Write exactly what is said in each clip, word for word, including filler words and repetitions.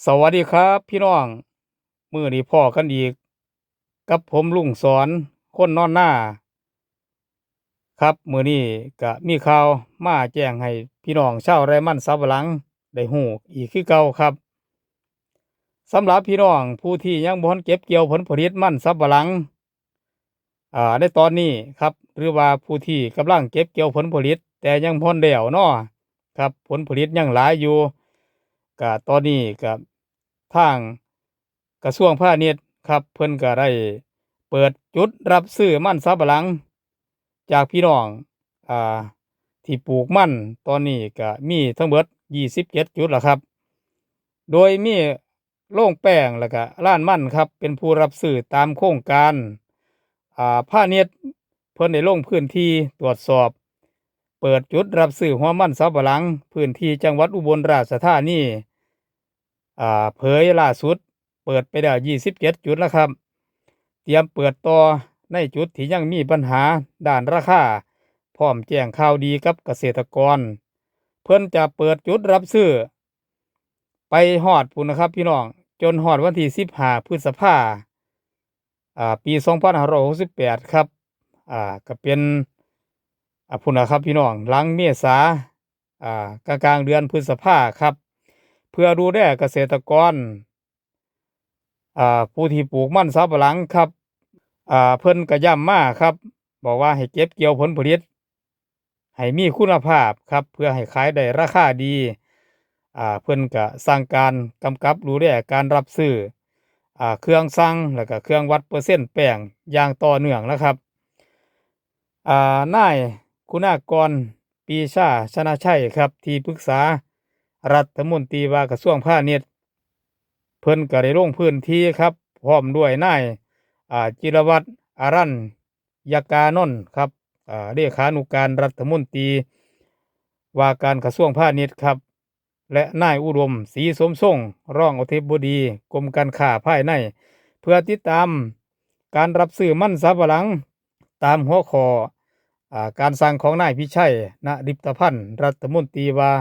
สวัสดีครับพี่น้อง มื้อนี้พ้อกันอีกกับผมลุงสอน คนนอนนา ครับ มื้อนี้ก็มีข่าวมาแจ้งให้พี่น้องชาวไร่มันสำปะหลังได้ฮู้อีกคือเก่าครับ สำหรับพี่น้องผู้ที่ยังบ่ทันเก็บเกี่ยวผลผลิตมันสำปะหลัง อ่า ในตอนนี้ครับ หรือว่าผู้ที่กำลังเก็บเกี่ยวผลผลิตแต่ยังบ่ทันแล้วเนาะ ครับ ผลผลิตยังหลายอยู่ ก็ตอนนี้ก็ทางกระทรวงพาณิชย์ครับ เพิ่นก็ได้เปิดจุดรับซื้อมันสำปะหลังจากพี่น้อง อ่า ที่ปลูกมัน ตอนนี้ก็มีทั้งเบิดยี่สิบเจ็ดจุดแล้วครับ โดยมีโรงแป้งแล้วก็ร้านมันครับ เป็นผู้รับซื้อตามโครงการ อ่า พาณิชย์เพิ่นได้ลงพื้นที่ตรวจสอบ เปิดจุดรับซื้อหัวมันสำปะหลัง พื้นที่จังหวัดอุบลราชธานี อ่า เผยล่าสุดเปิดไปแล้วยี่สิบเจ็ดจุดแล้วครับ เตรียมเปิดต่อในจุดที่ยังมีปัญหาด้านราคา พร้อมแจ้งข่าวดีกับเกษตรกร เพิ่นจะเปิดจุดรับซื้อ ไปฮอดพู้นนะครับพี่น้อง จนฮอดวันที่สิบห้าพฤษภา อ่า ปีสองพันห้าร้อยหกสิบแปดครับ อ่า ก็เป็น อ่า พู้นนะครับพี่น้อง หลังเมษา อ่า กลางๆเดือนพฤษภาครับ เพื่อดูแลเกษตรกร อ่า ผู้ที่ปลูกมันสำปะหลังครับ อ่า เพิ่นก็ย้ำมาครับ บอกว่าให้เก็บเกี่ยวผลผลิต ให้มีคุณภาพครับ เพื่อให้ขายได้ราคาดี อ่า เพิ่นก็สั่งการกำกับดูแลการรับซื้อ อ่า เครื่องสั่ง แล้วก็เครื่องวัดเปอร์เซ็นต์แป้งอย่างต่อเนื่องนะครับ อ่า นายคุณากร ปรีชา ชนะชัยครับ ที่ปรึกษารัฐมนตรีว่ากระทรวงพาณิชย์ เพิ่นก็ได้ลงพื้นที่ครับ พร้อมด้วยนาย อ่า จิรวัตร อารัญญกานนท์ครับ อ่า เลขานุการรัฐมนตรีว่าการกระทรวงพาณิชย์ครับ และนายอุดม ศรีสมทรง รองอธิบดีกรมการค้าภายใน เพื่อติดตามการรับซื้อมันสำปะหลัง ตามหัวข้อ อ่า การสั่งของนายพิชัย นฤทธพันธ์ รัฐมนตรีว่า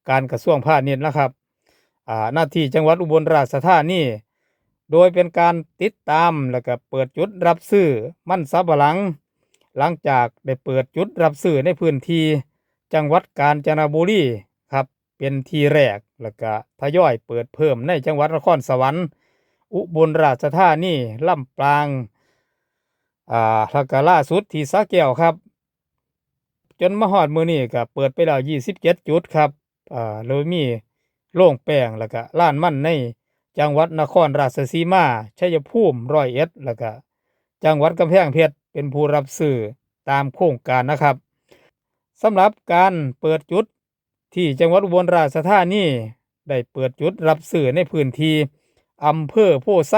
การกระทรวงพาณิชย์นะครับ อ่า ณ ที่จังหวัดอุบลราชธานี โดยเป็นการติดตามแล้วก็เปิดจุดรับซื้อมันสำปะหลัง หลังจากได้เปิดจุดรับซื้อในพื้นที่จังหวัดกาญจนบุรีครับ เป็นที่แรก แล้วก็ทยอยเปิดเพิ่มในจังหวัดนครสวรรค์ อุบลราชธานี ลำปาง อ่า แล้วก็ล่าสุดที่สระแก้วครับ จนมาฮอดมื้อนี้ก็เปิดไปแล้วยี่สิบเจ็ดจุดครับ อ่า โดยมีโรงแป้งแล้วก็ร้านมันในจังหวัดนครราชสีมา ชัยภูมิ ร้อยเอ็ด แล้วก็จังหวัดกำแพงเพชรเป็นผู้รับซื้อตามโครงการนะครับ สำหรับการเปิดจุดที่จังหวัดอุบลราชธานี ได้เปิดจุดรับซื้อในพื้นที่อำเภอโพธิ์ไซ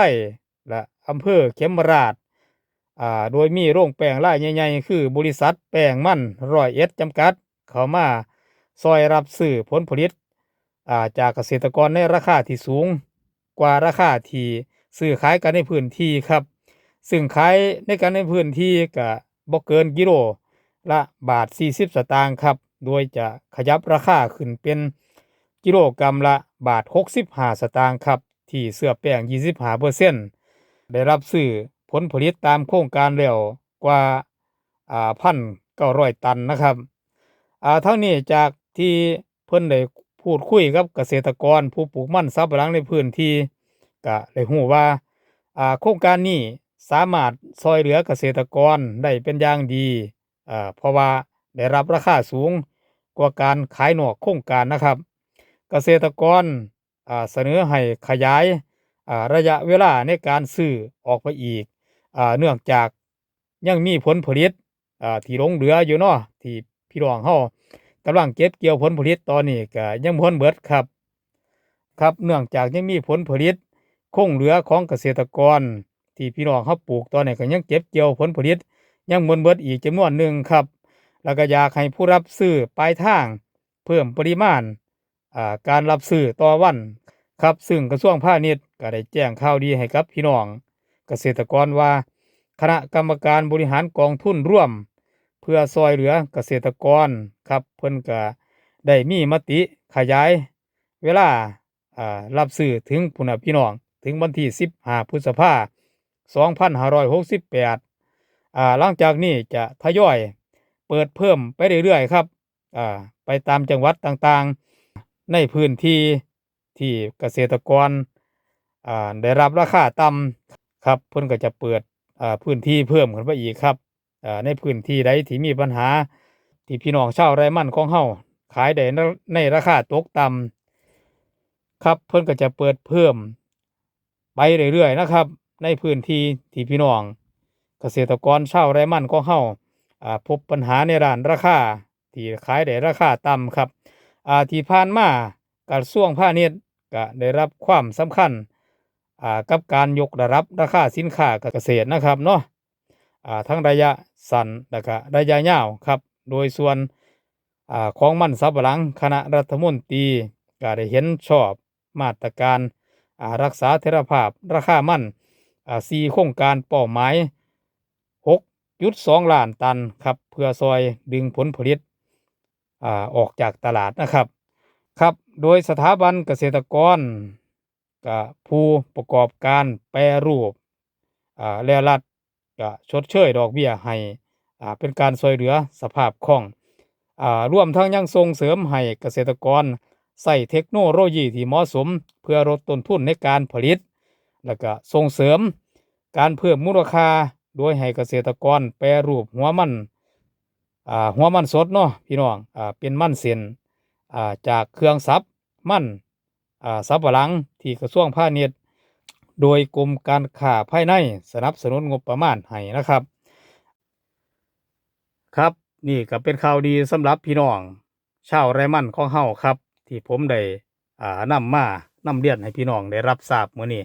และอำเภอเขมราฐ อ่า โดยมีโรงแป้งรายใหญ่ๆ คือบริษัทแป้งมันร้อยเอ็ดจำกัด เข้ามาซอยรับซื้อผลผลิต อ่า จากเกษตรกรในราคาที่สูงกว่าราคาที่ซื้อขายกันในพื้นที่ครับ ซึ่งขายในกันในพื้นที่ก็บ่เกินกิโลละบาทสี่สิบสตางค์ครับ โดยจะขยับราคาขึ้นเป็นกิโลกรัมละบาทหกสิบห้าสตางค์ครับ ที่เชื้อแป้งยี่สิบห้าเปอร์เซ็นต์ ได้รับซื้อผลผลิตตามโครงการแล้วกว่า อ่า พันเก้าร้อยตันนะครับ อ่า ทั้งนี้จากที่เพิ่นได้พูดคุยกับเกษตรกรผู้ปลูกมันสำปะหลังในพื้นที่ ก็ได้ฮู้ว่า อ่า โครงการนี้สามารถซอยเหลือเกษตรกรได้เป็นอย่างดี อ่า เพราะว่าได้รับราคาสูงกว่าการขายนอกโครงการนะครับ เกษตรกร อ่า เสนอให้ขยาย อ่า ระยะเวลาในการซื้อออกไปอีก อ่า เนื่องจากยังมีผลผลิต อ่า ที่หลงเหลืออยู่เนาะ ที่พี่น้องเฮากำลังเก็บเกี่ยวผลผลิตตอนนี้ก็ยังบ่ทันเบิดครับ ครับ เนื่องจากยังมีผลผลิตคงเหลือของเกษตรกร ที่พี่น้องเฮาปลูกตอนนี้ก็ยังเก็บเกี่ยวผลผลิตยังบ่ทันเบิดอีกจำนวนหนึ่งครับ แล้วก็อยากให้ผู้รับซื้อปลายทางเพิ่มปริมาณ อ่า การรับซื้อต่อวันครับ ซึ่งกระทรวงพาณิชย์ก็ได้แจ้งข่าวดีให้กับพี่น้องเกษตรกรว่า คณะกรรมการบริหารกองทุนรวม เพื่อซอยเหลือเกษตรกรครับ เพิ่นก็ได้มีมติขยายเวลา อ่า รับซื้อถึงพุ้นน่ะพี่น้อง ถึงวันที่สิบห้าพฤษภา สองพันห้าร้อยหกสิบแปด อ่า หลังจากนี้จะทยอยเปิดเพิ่มไปเรื่อยๆครับ อ่า ไปตามจังหวัดต่างๆ ในพื้นที่ที่เกษตรกร อ่า ได้รับราคาต่ำครับ เพิ่นก็จะเปิด อ่า พื้นที่เพิ่มขึ้นไปอีกครับ อ่า ในพื้นที่ใดที่มีปัญหา ที่พี่น้องชาวไร่มันของเฮาขายได้ใน ในราคาตกต่ำครับ เพิ่นก็จะเปิดเพิ่มไปเรื่อยๆนะครับ ในพื้นที่ที่พี่น้องเกษตรกรชาวไร่มันของเฮา อ่า พบปัญหาในด้านราคา ที่ขายได้ราคาต่ำครับ อ่า ที่ผ่านมากระทรวงพาณิชย์ก็ได้รับความสำคัญ อ่า กับการยกระดับราคาสินค้าเกษตรนะครับเนาะ อ่า ทั้งระยะสั้นและก็ระยะยาวครับ โดยส่วน อ่า ของมันสำปะหลัง คณะรัฐมนตรีก็ได้เห็นชอบมาตรการ อ่า รักษาเสถียรภาพราคามัน อ่า สี่โครงการเป้าหมาย หกจุดสองล้านตันครับ เพื่อซอยดึงผลผลิต อ่า ออกจากตลาดนะครับ ครับ โดยสถาบันเกษตรกร กับผู้ประกอบการแปรรูป อ่า และรัฐก็ชดเชยดอกเบี้ยให้ อ่า เป็นการซอยเหลือสภาพคล่อง อ่า รวมทั้งยังส่งเสริมให้เกษตรกรใช้เทคโนโลยีที่เหมาะสม เพื่อลดต้นทุนในการผลิต แล้วก็ส่งเสริมการเพิ่มมูลค่า โดยให้เกษตรกรแปรรูปหัวมัน อ่า หัวมันสดเนาะพี่น้อง อ่า เป็นมันเส้น อ่า จากเครื่องสับมัน อ่า สำปะหลังที่กระทรวงพาณิชย์ โดยกรมการค้าภายในสนับสนุนงบประมาณให้นะครับ ครับ นี่ก็เป็นข่าวดีสำหรับพี่น้องชาวไร่มันของเฮาครับ ที่ผมได้ อ่า นำมา นำเรียนให้พี่น้องได้รับทราบมื้อนี้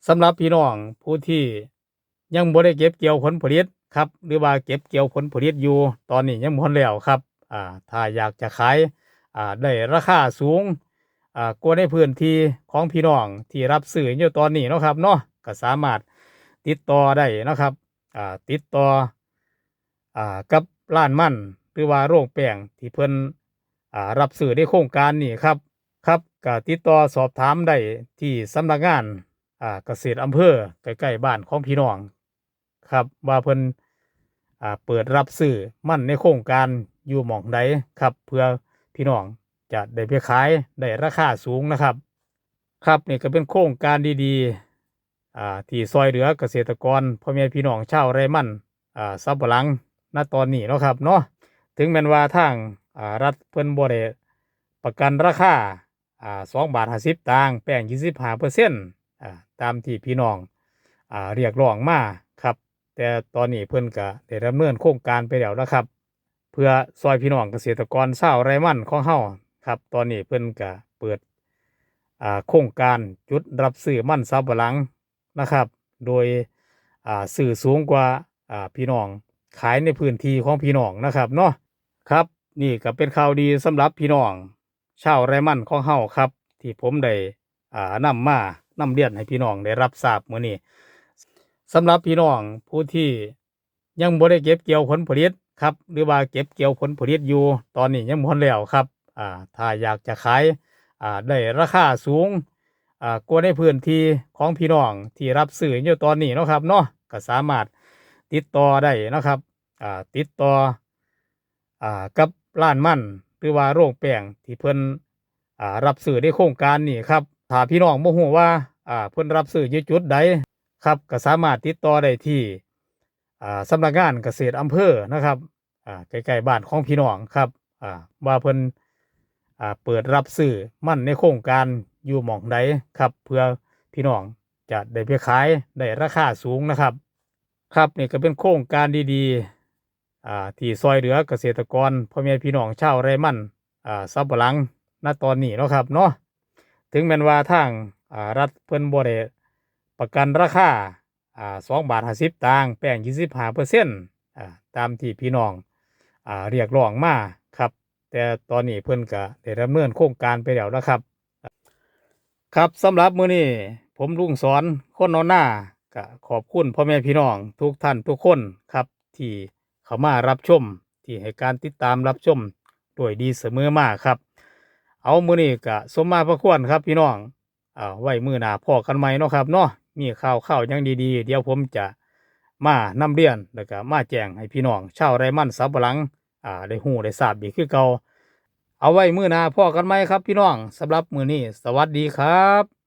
สำหรับพี่น้องผู้ที่ยังบ่ได้เก็บเกี่ยวผลผลิตครับ หรือว่าเก็บเกี่ยวผลผลิตอยู่ ตอนนี้ยังบ่ทันแล้วครับ อ่า ถ้าอยากจะขาย อ่า ได้ราคาสูง อ่า กว่าในพื้นที่ของพี่น้องที่รับซื้ออยู่ตอนนี้เนาะครับเนาะ ก็สามารถติดต่อได้เนาะครับ อ่า ติดต่อ อ่า กับร้านมัน หรือว่าโรงแป้งที่เพิ่น อ่า รับซื้อในโครงการนี้ครับ ครับ ก็ติดต่อสอบถามได้ที่สำนักงาน อ่า เกษตรอำเภอใกล้ๆบ้านของพี่น้องครับ ว่าเพิ่น อ่า เปิดรับซื้อมันในโครงการอยู่หม่องใดครับ เพื่อพี่น้องจะได้ไปขายได้ราคาสูงนะครับ ครับ นี่ก็เป็นโครงการดีๆ อ่า ที่ซอยเหลือเกษตรกรพ่อแม่พี่น้องชาวไร่มัน อ่า สำปะหลัง ณ ตอนนี้เนาะครับเนาะ ถึงแม้นว่าทาง อ่า รัฐเพิ่นบ่ได้ประกันราคา อ่า สองบาทห้าสิบสตางค์ แป้ง ยี่สิบห้าเปอร์เซ็นต์ อ่า ตามที่พี่น้อง อ่า เรียกร้องมาครับ แต่ตอนนี้เพิ่นก็ได้ดำเนินโครงการไปแล้วนะครับ เพื่อซอยพี่น้องเกษตรกรชาวไร่มันของเฮาครับ ตอนนี้เพิ่นก็เปิด อ่า โครงการจุดรับซื้อมันสำปะหลังนะครับ โดย อ่า ซื้อสูงกว่า อ่า พี่น้องขายในพื้นที่ของพี่น้องนะครับเนาะ ครับ นี่ก็เป็นข่าวดีสำหรับพี่น้องชาวไร่มันของเฮาครับ ที่ผมได้ อ่า นำมา นำเรียนให้พี่น้องได้รับทราบมื้อนี้ สำหรับพี่น้องผู้ที่ยังบ่ได้เก็บเกี่ยวผลผลิตครับ หรือว่าเก็บเกี่ยวผลผลิตอยู่ ตอนนี้ยังบ่ทันแล้วครับ อ่า ถ้าอยากจะขาย อ่า ได้ราคาสูง อ่า กว่าในพื้นที่ของพี่น้องที่รับซื้ออยู่ตอนนี้เนาะครับเนาะ ก็สามารถติดต่อได้เนาะครับ อ่า ติดต่อ อ่า กับร้านมัน หรือว่าโรงแป้งที่เพิ่น อ่า รับซื้อในโครงการนี้ครับ ถ้าพี่น้องบ่ฮู้ว่า อ่า เพิ่นรับซื้ออยู่จุดใดครับ ก็สามารถติดต่อได้ที่ อ่า สำนักงานเกษตรอำเภอนะครับ อ่า ใกล้ๆบ้านของพี่น้องครับ อ่า ว่าเพิ่น อ่า เปิดรับซื้อมันในโครงการอยู่หม่องใดครับ เพื่อพี่น้องจะได้ไปขายได้ราคาสูงนะครับ ครับ นี่ก็เป็นโครงการดีๆ อ่า ที่ซอยเหลือเกษตรกรพ่อแม่พี่น้องชาวไร่มัน อ่า สำปะหลัง ณ ตอนนี้เนาะครับเนาะ ถึงแม้นว่าทาง อ่า รัฐเพิ่นบ่ได้ประกันราคา อ่า สองบาทห้าสิบสตางค์ แป้ง ยี่สิบห้าเปอร์เซ็นต์ อ่า ตามที่พี่น้อง อ่า เรียกร้องมาครับ แต่ตอนนี้เพิ่นก็ได้ดำเนินโครงการไปแล้วนะครับ ครับ สำหรับมื้อนี้ผมลุงสอนคนนอนนา ก็ขอบคุณพ่อแม่พี่น้องทุกท่านทุกคนครับ ที่เข้ามารับชม ที่ให้การติดตามรับชมด้วยดีเสมอมาครับ เอามื้อนี้ก็สมมาพระควรครับพี่น้อง เอาไว้มื้อหน้าพ้อกันใหม่เนาะครับเนาะ มีข่าวๆหยังดีๆ เดี๋ยวผมจะมานำเรียน แล้วก็มาแจ้งให้พี่น้องชาวไร่มันสำปะหลัง อ่า ได้ฮู้ได้ทราบอีกคือเก่า เอาไว้มื้อหน้าพ้อกันใหม่ครับพี่น้อง สำหรับมื้อนี้ สวัสดีครับ